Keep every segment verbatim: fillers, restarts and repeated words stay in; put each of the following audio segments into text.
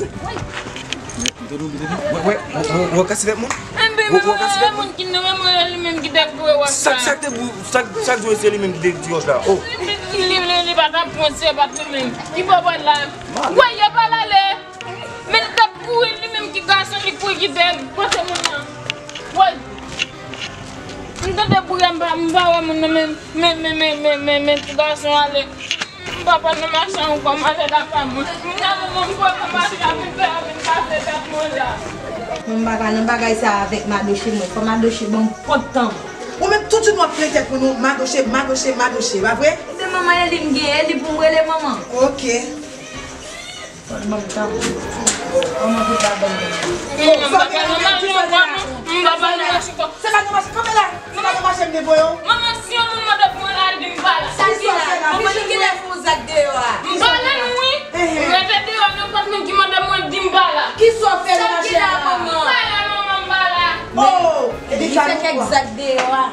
Wè, wè, wè, wè, wè, kasivèt moun. Enben, wè, wè, kasivèt moun ki nan mwen, li menm ki t ap boure wòch la. Sak, sak te bou, sak, sak jwe se li menm ki te di wòch la. Oh. Li, li, li, li pa t ap pran se pa t li menm. Ki bò bò la. Wè, yo pa l ale. Men li t ap kouri, li menm ki gason, li kouri kite kote moun nan. Wè. M tande bri a, m pa, m pa wè moun nan, men, men, men, men, men, men, men ti gason ale. M pa pran nan machin ankò, m ale lakay mwen. Moun nan, moun, moun, m pran nan machin, vin fè, vin pase tèt mwen la. Mwen m pa ka nan bagay sa avèk Madoche, mwen. Fò Madoche ban m pòt tan. Ou menm tout jounen w ap plen tèt pou nou, Madoche, Madoche, Madoche, pa vre? Se manman e li m gen, e li pou m rele manman. Ok. Manman pou ta ban m. Manman pou ta ban m. Manman pou ta ban m. Se pa nan mache, kanpe la. Se pa nan mache m te voye w. Manman, si yon moun mande pou mwen la, di m pa la. Sa ki la? Manman, li genlè fè yon zak deyò a. M pa la non, wi. M rete deyò, nenpòt moun ki mande mwen, di m pa la. Kisa w fè nan mache a? Sa ki la, manman? M pa la, manman, m pa la. Oh, li fè kèk zak deyò a.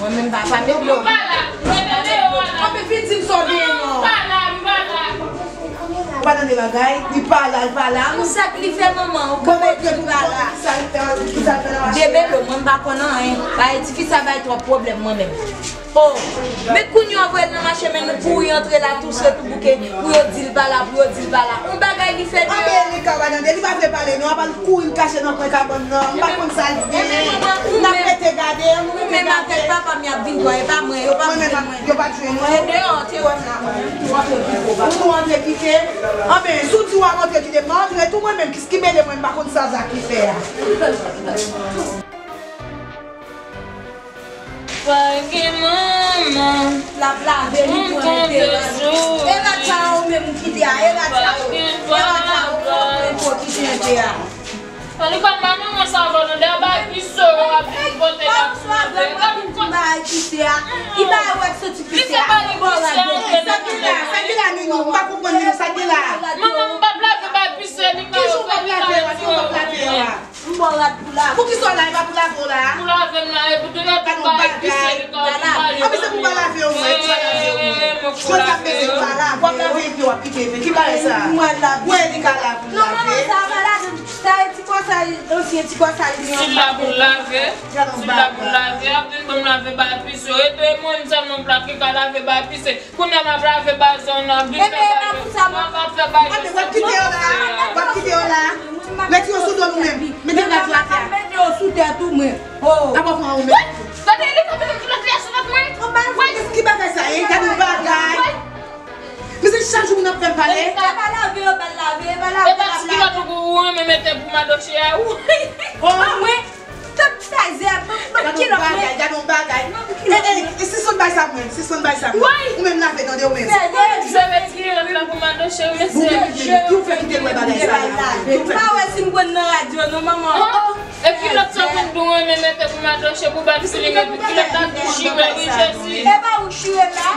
Mwen menm papa m yo. M pa la. M rete deyò a la. Anpil vin di m sa w genyen non. M pa la, m pa la. Ou pa tande bagay, li pa la, li pa la. Pou sa k li fè manman, ou konprann li pa la. Sa l fè, ki sa l fè nan mache a? Debelo, mwen m pa konn anyen. Bay tifi sa bay twòp pwoblèm mwen menm. Oh, men kounye a w voye l nan mache, men nou kouri antre la, tou se tou bouke, pou yo di l pa la, pou yo di l pa la. On bagay li fè deyò. Anben, li ka pa tande, li pa vle pale non, apa l kouri l kache nan kwen kabann nan. M pa konn sa l genyen. N ap rete gade, nou rete gade. Ou menm avèk papa m y ap vin bò, e pa mwen, yo p ap jwenn mwen. Yo pa jwenn mwen. E deyò, te wè m la. Ou tou antre kite. Anben, si w di w ap antre kite, m antre tou mwen menm, ki, ki mele mwen, m pa konn sa Zaki fè a. Pa gen manman. L ap lave, li pran te rad. E rad sa ou menm ou kite a, e rad sa ou. E rad sa ou pran pou kite a. Ann, li konn manman mwen sa vòlè, lè bay pise yo ap vin pote la pou mwen. Gad yon kont. Li bay wè k soti pise a. Li fè bay pise a. Sa ki la, sa ki la, Ninou? M pa konprann, Ninou, sa ki la? Manman, m p ap lave bay pise, li ka yo fè li ka yo. Ki jou w p ap lave a? Ki jou w p ap lave a? M ba w rad pou lave. Poukisa w la, e pa pou lave w la? Pou lave m la, e pou tou lè bay pise, li ka yo. Anpi se pou pa lave yo, mwen, pou pa lave yo, mwen. Jodi a peze pou pa lave. W ap lave epi w ap kite epi. Ki bagay sa? Mwen lave. Wè, li ka lave, pou lave. Non, manman, sa pa lave. Sa e ti kò sa, ansyen ti kò sa, li an. Si l la pou lave, si l la pou lave, ap vin ban m lave bay pise. E de mwen sèlman m plake ka lave bay pise. Kounye a m ap lave bay zòn nan, vin fè bay yo. M ap fè bay yo. W ap kite yo la, w ap kite yo la. Mete yo sou do nou menm. Mete rad yo atè a. Mete yo sou tèt ou mwen. Oh. Apa fè ou menm. Gade, li ka mete kilòt li a sou tèt mwen. Ki bagay sa ye? Gade yon bagay. Men se chak jou moun ap fè m pale. E pa lave yo, pa lave, e pa lave, e pa lave. E pa ti kilòt ou renmen mete pou Madoche a, wi. Oh. Mwen, tout sa zè, ban m kilòt mwen. Gade yon bagay, gade yon bagay. E, e, e, sispann bay sa mwen, sispann bay sa mwen. Ou menm lave, tande, ou menm. Se vre, kilòt la pou Madoche, wi, mesye. Ki w fè kite l wè bagay sa la? Ou pa wè si m pran nan radyo, non, manman. Oh, oh. E kilòt sa moun tou renmen mete pou Madoche pou bay pise, li mete kilòt la tou chire, wi, Jezi. E pa ou chire la.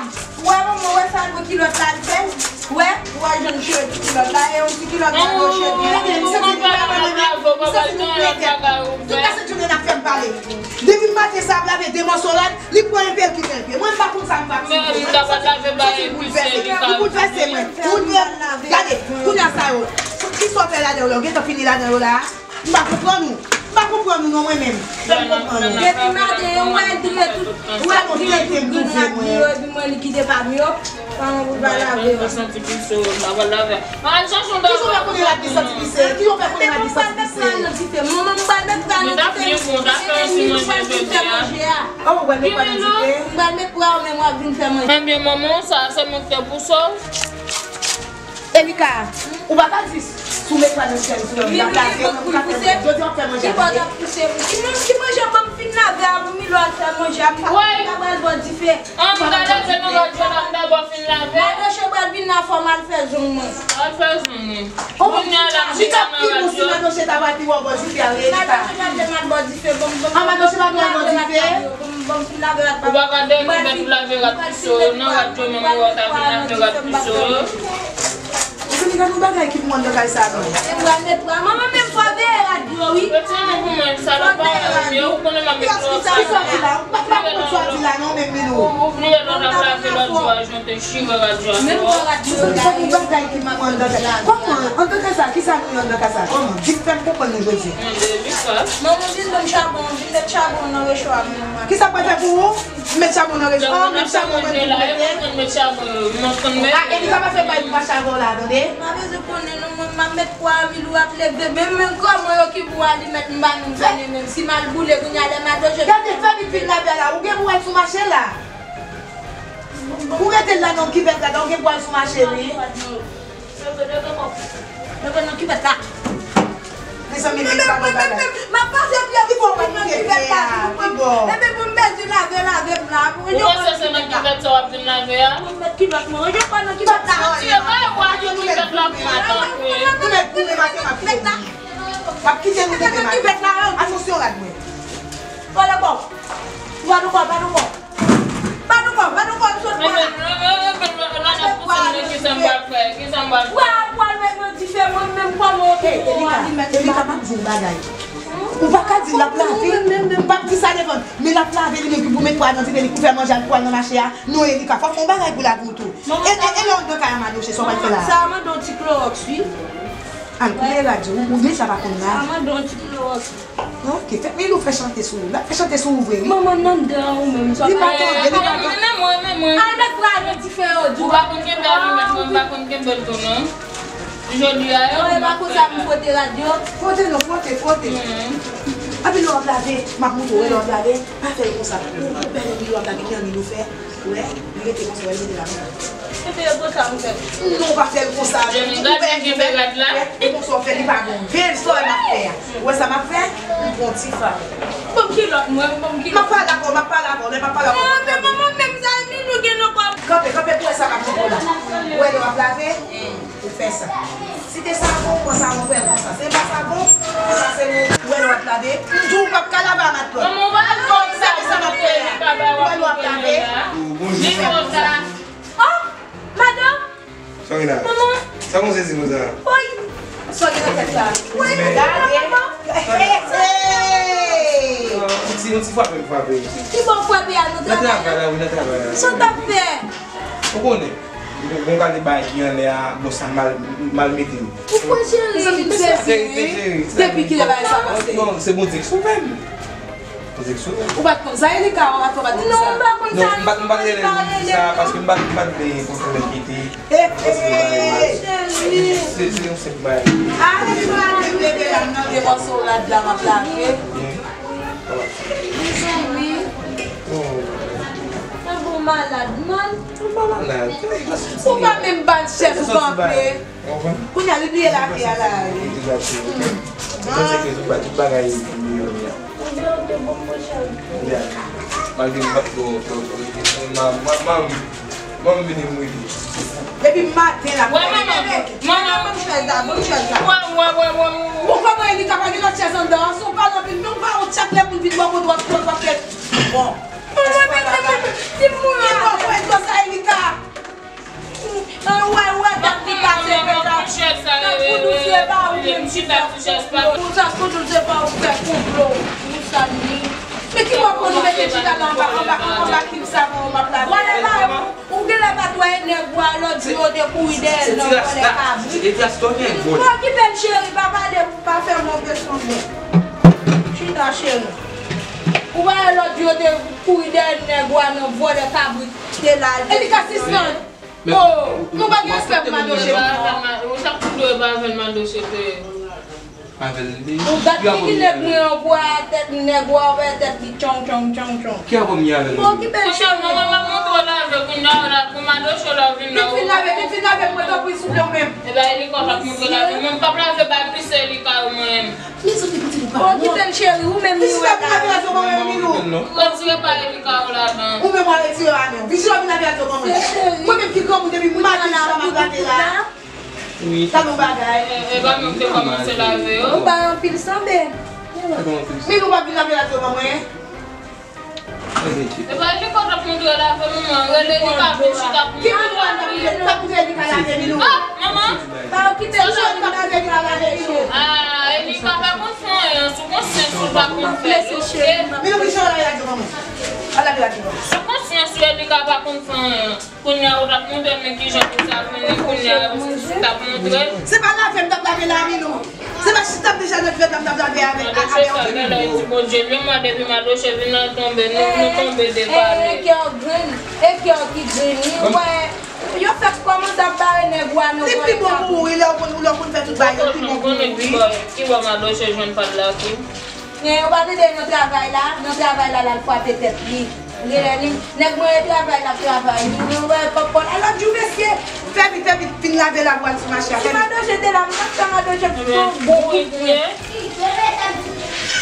Ou wè manman, ou wè sa gwo kilòt la l fè? Ou wè? Ou wè jan l chire ti kilòt la, e yon ti kilòt sa gwo cheve. Gade, m santi nou pa pale, m santi nou plen tèt. Tout la sent jounen n ap fè m pale. Depi maten sa ap lave de mòso rad, li pran enpe, l kite enpe. Mwen m pa konn sa m pa konn. Men li ta pa lave bay pise, li ka. Ou boulvèse mwen. Ou boulvèse. Gade, kounye a sa yo. Ki sa w fè ladan yo la? Ou gentan fini ladan yo la? M pa konprann ou. M pa konprann ou non mwen menm. Fè m konprann ou. Depi maten, ou wè l dwe tout, ou wè l dwe tout grenn rad li yo, epi mwen li kite pa m yo. Kòman pou l pa lave yo? Mwen santi pise yo, m pa pral lave. Mwen al chache yon bagay. Kijan w pa konnen rad li santi pise? Kijan w pa konnen rad li santi pise? Manman, m pral met pwa nan dife. Mwen ta byen bon, ta fè yon ti manje jodi a. Oh, w pral met pwa nan dife? M pral met pwa, ou menm w ap vin fè manje. Ebyen, manman, sa, se mwen ki te pouse w. Elika, ou pa ka di si w met pwa nan sèl sou lòt la, jodi w ap fè manje avè. Ki bò t ap pouse? Ki man-, ki manje ban m fin lave a pou Milo al fè manje a, m pa, m pa pral bò dife. An, m ka lave nan lòt jò la, m dabò fin lave. Madoche pral vin la, fò m al fè zong mwen. Al fè zong ou. Kounye a la, m di nan radyo. Madoche ta pral pi wè w bò dife a, wi, Elika. Madoche pral vin al bò dife, bon, bon. An, Madoche pral vin al bò dife. Bon, bon, fin lave rad pa m. Ou pa ka dèyè bèt pou lave rad pise w yo, nan radyo menm ou wè w ta vin lave rad pise w yo. Mezanmi, gade yon bagay ki pou mwen nan kay sa non. E pral met pwa. Manman, men fò Rad yo, wi. Retire non pou mwen, sa la pa wè, men ou konnen m ap met lòt sa. Ki sa w di la? M pa konn sa w di la non, menm Milou. Ou vle lòt ap lave lòt jou a, jan te chire rad yo a. Menm lè rad yo. Sa ki bagay ki manman anndan kay la? Kòman? Anndan kay sa, ki sa nou ye anndan kay sa? Kòman? Vin fè m konprann nou jodi. Manman vin ban m chabon, vin met chabon nan recho a, menm mwen. Ki sa pral fè pou ou? Met chabon nan recho a, menm chabon mwen pou mete. Ah, Elika pa fè bay pou pa chabon la, tande? M pa bezwen konnen non, mwen, m ap met pwa a, Milou ap leve. Menm, menm kòman yo ki bou alimèt, m pa menm konnen menm. Si m al boule, kounye a lè m al doje. Gade, fè vit vin lave la, ou gen pou al sou mache la. Ou rete la nan kivèt la, ou gen pou al sou mache, wi. Leve nan kivèt la. Mezanmi, men pa bon bagay. M ap pase pye pou m nan kivèt la, silvouplè. Epi pou m bezwen lave, lave m la. Ou panse se nan kivèt sa w ap vin lave a? Pou m met kilòt mwen. Yo pa nan kilòt la. Tire bay bwa yo kilòt la pou madanm, wi. Nou met goumen maten m ap kite. M ap kite nou demen maten. Atansyon rad mwen. Pale bò. Pale bò, pale bò. Pale bò, pale bò, m sot pale. Kisa m pral fè? Kisa m pral fè? Pral, pral met nan dife, mwen menm kòman yo te fè w alimèt. Elika, m ap di w bagay. Ou pa ka di l ap lave. M p ap di sa devan l. Men l ap lave li menm ki pou met pwa nan dife li pou fè manje al pou al nan mache a. Non, Elika, fò w fè yon bagay pou lavi w tou. E, e, e lè w anndan kay a madoche, sa w pral fè la? Sa a mande yon ti klowòks, wi. Al koupe radyo, ou deja pa konn lave. Sa a mande yon ti klowòks. Ok, fè Milou fè chante sou ou. L ap fè chante sou ou vre, wi. Manman nan dan ou menm, sa. Li pa tande, li pa tande. Men mwen, men mwen. Al met pwa nan dife yo, di w. Ou pa konn kenbe alimèt, mwen pa konn kenbe l tou, non. Jodi a, yo, e pa konsa m fwote rad yo. Fwote non, fwote, fwote. Epi lè w ap lave, m ap montre w, lè w ap lave, pa fè l konsa. Ou, ou bèl epi lè w ap lave, ki anvi nou fè? Ou wè, li rete konsa, ou wè, li rete la konsa. Epi e konsa m fè. Non, pa fè l konsa. Ou bèl, ou fè, e konsa w fè, li pa bon. Bèl, sa w wè m ap fè a. Ou wè sa m ap fè? M pran ti fay. Ban m kilòt mwen, ban m kilòt. M ap pale avè w, m ap pale avè w, lè m ap pale avè w. Non, men manman, menm sa, Milou gen nan kò. Kanpe, kanpe pou wè sa m ap montre w la. Ou wè lè w ap lave? Ou fè sa. Si te savon, pran savon, fè l konsa. Se pa savon, konsa se nou. Ou wè lè w ap lave. M di w p ap ka lave a matlòt. Manman, ou pa al fè sa. Ou gade sa m ap fè a. Ou wè lè w ap lave. Bonjou. Oh, madanm. Sa w gen la? Manman. Sa w gon sezi konsa? Woy. Sa w gen nan tèt la? Woy, gade. Hey, hey. Yon ti, yon ti frape m frape. Ki bò frape a nan travay la? Nan travay la, wi, nan travay la. Sa w t ap fè? Ou konnen. Bon, bon, gade bagay ki anlè a, bon, sa mal, mal mete m. Ou kwè cheri, m sezi, wi. Depi kilè bagay sa pase? Non, se Bondye ki sove m. Bondye ki sove m. Ou pa t konn sa, Elika, ou pa t konn sa? Non, m pa t, m pa t rele l di sa, paske m pa t, m pa t vle pou fè l enkyete. Paske m pa renmen l. Cheri. Se, se yon senp bagay. Ale pale bebe la, m nan de mòso rad la, m ap lave. Mezanmi. Sa bon malad, man. Ou pa malad. Ou pa menm bat chèz ou kanpe. Kounye a, li bliye lavi a la. Ou panse ke tout ba-, tout bagay miyò, miyò. Malgre m pa t bon, bon, bon, bon, ma, ma, ma, ma m vini mouri. Depi maten la. Wè, manman. Manman. Ban m chèz la, ban m chèz la. Wè, wè, wè, wè, wè. Ou kòman Elika pa gen lòt chèz anndan an? Si w pale anpil, men w pa wont chak lè moun vin bò kote w ap fè. Bon. Manman, men, men, men, men, ti moun. Ki bò kote sa, Elika? An wè, wè, tèt li kase deja. Tèt pou douz se pa ou menm ki fè konplo. Tèt pou douz se pa ou fè konplo. Ou sa li. Men ki bò kote ou mete chita la anba, anba, anba kib savon ou m ap lave. Vòlè pa ou, ou genlè pa t wè nèg ou a lòt jou yo te kouri dèyè l nan vòlè kabrit. Bon, ki bèl cheri, pa pale, pa fè move sanblè. Chita cheri. Ou pa wè lòt jou yo te kouri dèyè nèg ou a nan vòlè kabrit. Te la. Elika, sispann. Oh, nou pa gen respè pou madoche. Ou chak kou dwe pa avè l madoche te. Avè l li. Ou gad figi nèg mwen an, ou a tèt nèg ou a, ou wè tèt li tchong, tchong, tchong, tchong. Ki a pran m avè l? Bon, ki bèl cheri. Manman, m ap montre w lave kounye a, la, pou madoche la vin la. Vin fin lave, vin fin lave mwen, tanpri, souple, ou menm. E ba Elika k ap montre lave, mwen m p ap lave ba plis Elika yo mwen. Mezanmi, pitit ou pa bon. Bon, kite l cheri, ou menm li wè la. Vin lave radyo mwen menm, Milou. Retire pa Elika yo ladan. Ou menm w a retire a menm. Vin lave radyo mwen menm. Mwen menm ki granmoun depi maten chita m ap lave la. Wi. Sa bon bagay. E, e, e pa mwen ki te kòmanse lave yo. Ou bay anpil sanble. Milou pa vin lave radyo mwen. E pa Elika t ap montre lave manman, rele Elika pou chita pou mwen. Ki pou mwen t ap montre, t ap montre Elika lave Milou? Ah, manman. Pa kite l chita pou Elika lave Milou. Ah, Elika pa konn fè anyen, sou konsyans ou pa konn fè l, oke? Men nou ki jan w lage radyo ban mwen. Al lage radyo ban mwen. Sou konsyans ou, Elika pa konn fè anyen. Kounye a ou t ap montre m kijan pou sa fini, kounye a ou t ap montre. Se pa lave m t ap lave la, Minou. Se pa chita m deja nan kilòt la m t ap lave avèk, avèk yon figi. Madoche, sa genlè di Bondye, yon mwa depi Madoche vin nan tonbe, nou, nou tonbe de pale. E kè w grenn, e kè w ki grenn, wi, wè. Yo fèk kòmanse ap bare nèg ou a nan kò yo. Li pi bon mouri lè w konn, lè w konn fè tout bagay yo, pi bon pou mouri. Ki bò Madoche jwenn pa l la tou? Men, ou pa tande nan travay la, nan travay la, l al frape tèt li. Genlè li, nèg mwen e travay l ap travay. Li mwen wè kòb kò l. A lòt jou, mesye, fè vit, fè vit, fin lave la pou al sou mache a, fè vit. Si Madoche te la, m t ap fè Madoche yon bon kout pwen.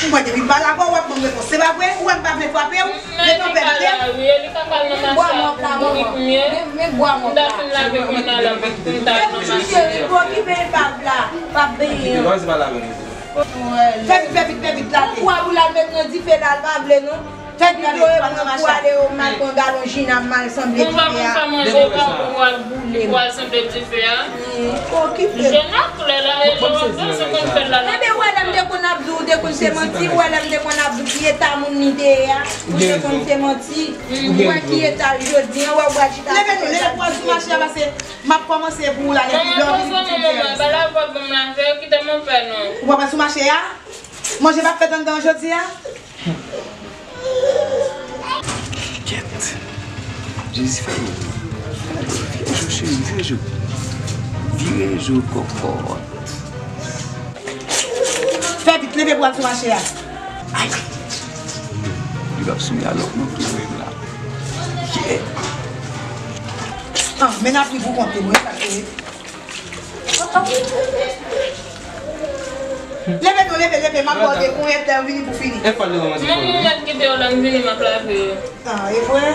M kwè depi m pale avè w, w ap ban m repons. Se pa vre? Ou wè m pa vle frape w? Mete yon pè tande. Men bwa mòp la, manman. Men, men bwa mòp la. Cheri, pou okipe epav la, p ap benyen. Fè vit, fè vit, fè vit, lave. Pran kwa pou l al met nan dife la, l pa vle non. Fè vit, lave, pran nan mache a. Pito e pran kwa, ale yo mal pran galon jina, mal sanble dife a. Mwen pa konn fè manje, pa pou w al boule, pou w al sanble dife a. Okipe. Jèn ak klè la, e jan w ap panse konn fè l la. Enben, ou wè lè m te konn ap di w, ou te konn se manti, ou wè lè m te konn ap di w ki eta moun li te ye a, ou te konn se manti. Ou wè ki eta l jodi a, ou wè ou pral chita. Leve nou, leve pou w al sou mache a, pase m ap kòmanse pou ou la depi lè w vini pou ti pyès. Manman, pa lave w ban m lave, kite m anpè non. Ou pral sou mache a? Manje p ap fèt anndan an jodi a? Kèt. Jezi fè yo. Vire jou, cheri, vire jou. Vire jou, kòkòt. Fè vit, leve pou al sou mache a. Ay. Li p ap sou mi alòk mwen tou menm la. Yeah. Ah, men n ap ri pou kont li, mwen sa se. Leve non, leve, leve, m ap bòde, konbyen tan w vini pou fini? Manman, m mèt kite yo la, m vini, m ap lave yo. Ah, e vre?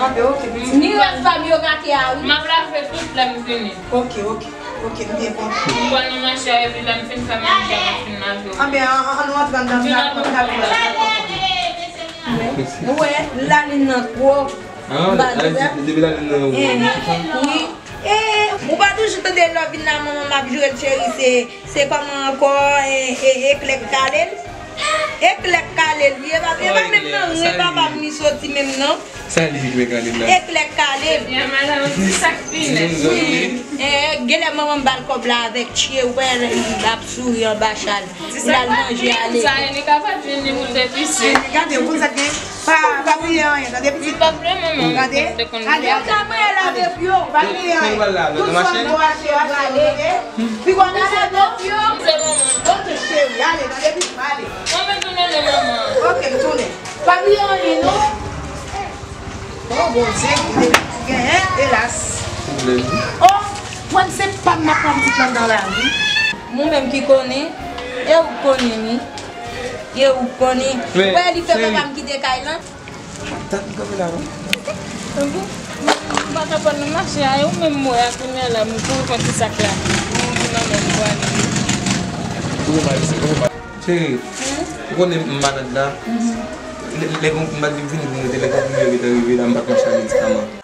Anben, oke, pitit. Ni rès fab yo gate a, wi. M ap lave tout lè m vini. Oke, oke, oke, m byen kontan. M pral nan mache a, epi lè m fin fè manje a, m ap fin lave yo. Anben, an, an, an nou antre anndan, n ap, n ap, n ap. Ou wè, lalin nan twò. Ah, depi lalin nan wout. Wi. E, ou pa toujou tande lè w vin la, manman m ap jwe l, cheri, se, se kòman ankò, e, e, eklè k kale l? Eklè k kale l, wi, e pa, e pa menm nan ren papa m li soti menm non. Sa li ki kale l la? Eklè k kale l. Ebyen, madanm, se sa k pi nèf. Wi. E, genlè manman m ba l kòb la avèk tye, ou wè l ap souri anba chal. L al manje ale. Sa Enika pa t vini pou l te pise. Gade, ou konn sa k gen? Pa, pa bliye anyen, tande pitit. M pa bliye manman. Gade, ale, ale. Sa mwen lave pye w. Pa bliye anyen. Tout sòs nou achte yo, achte yo, tande. Pi gwo nan se nou. Se manman. Ok, cheri, ale, tande pitit, ale. Mwen menm tounen non manman. Ok, m tounen. Pa bliye anyen, non. Oh, Bondye, ki genyen, elas. Oh, mwen se pa m ap pran pitit lan nan lari. Mwen menm ki konnen, e ou k konnen wi. E ou k konnen. Ou wè li fè papa m kite kay lan. Dat m kanpe la non. M pa ka pran nan mache a, e ou menm m wè a kounye a la, m kouri pran ti sak la. M di manman m pwale. Cheri, ou konnen m malad la. Lè, lè m pa t vin vin rete, lè konfime yo gentan rive la, m pa t mache ak medikaman.